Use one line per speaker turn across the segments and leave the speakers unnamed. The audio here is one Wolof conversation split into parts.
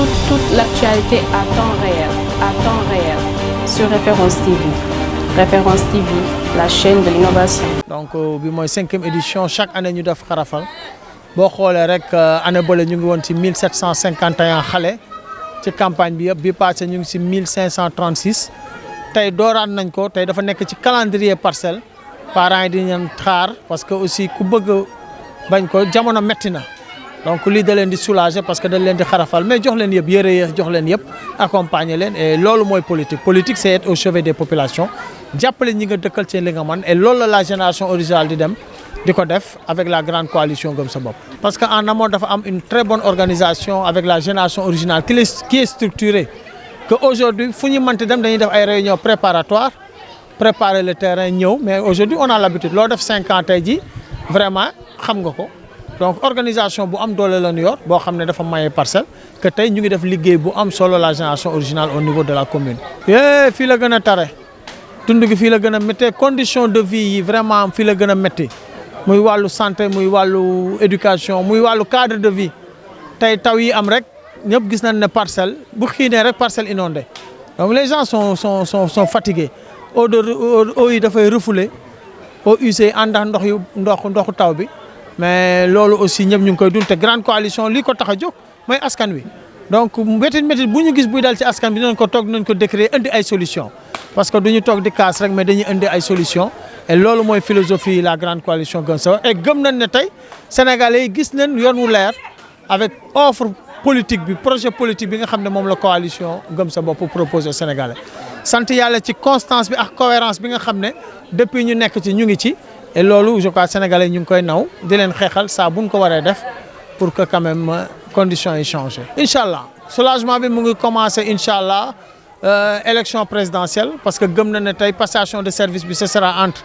toute l'actualité à temps réel sur Référence TV. Référence TV, la chaîne de l'innovation.
Donc bi mooy 5e édition chaque année ñu def xarafal boo xoolee rek année bële ñu ngi woon ci 1751 xale ci campagne bi yëpp bi passé ñu ngi ci 1536 tey dooraat nañ ko tey dafa nekk ci calendrier parcelle parents yi di leen xaar parce que aussi ku bëgg bañ ko jamono metti na donc lii da leen di soulager parce que dañ leen di xarafal mais jox leen yëpp yëre yëpp jox leen yëpp accompagner leen et loolu mooy politique c'est être au chevet des populations jàppale ñi nga dëkkal ci li nga man et loolu la génération originale di dem di ko def avec la grande coalition Gëm Sa Bopp. parce que en amont dafa am une très bonne organisation avec la génération originale qui est structurée que aujourd'hui fu ñu mënti dem dañuy def ay réunions préparatoires préparer le terrain ñëw mais aujourd'hui on a l'habitude loo def 5 ans tey ji vraiment xam nga ko. donc organisation bu am doole la ñu yor boo xam ne dafa maye parcelle que tey ñu ngi def liggéey bu am solo la génération originale au niveau de la commune. fii la gën a tare dund gi fii la gën a méttee condition de vie yi vraiment fii la gën a métti muy wàllu santé muy wàllu éducation muy wàllu cadre de vie tey taw yi am rek ñëpp gis nañ ne parcelle bu xiinee rek parcelle inondée donc les gens sont fatigués eau yi dafay refouler eau usée ànd ak ndoxu taw bi. mais loolu aussi ñëpp ñu ngi koy dund te grande coalition lii ko tax a jóg mooy askan wi donc métit bu ñu gis buy dal ci askan bi dinañ ko toog dinañ ko décrire indi ay solution parce que du ñu toog di kaas rek mais dañuy indi ay solution et loolu mooy philosophie la grande coalition Gëm Sa Bopp et gëm nañ ne tey sénégalais yi gis nañ yoon wu leer avec offre politique bi projet politique bi nga xam ne moom la coalition Gëm Sa Bopp proposé sénégalais sant yàlla ci constance bi ak cohérence bi nga xam ne depuis ñu nekk ci ñu ngi ci et loolu je crois sénégalais ñu ngi koy naw di leen xeexal saa buñ ko waree def pour que quand même conditions yi changé incha allah soulagement bi mu ngi commencé incha allah élection présidentielle parce que gëm na ne tey passation de service bi ce sera entre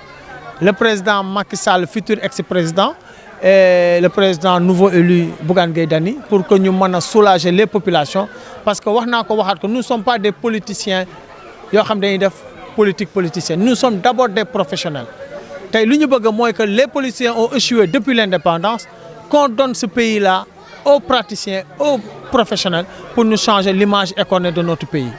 le président Macky Sall futur ex-président et le président nouveau élu Bougane Gueye Dany pour que ñu mën a soulager les populations parce que wax naa ko waxaat ko nous ne sommes pas des politiciens yoo xam dañuy def politique politicienne nous sommes d'abord des professionnels. tey lu ñu bëgg mooy que les policiers ont échoué depuis l'indépendance qu'on donne ce pays-là aux praticiens aux professionnels pour nous changer l'image écornée de notre pays.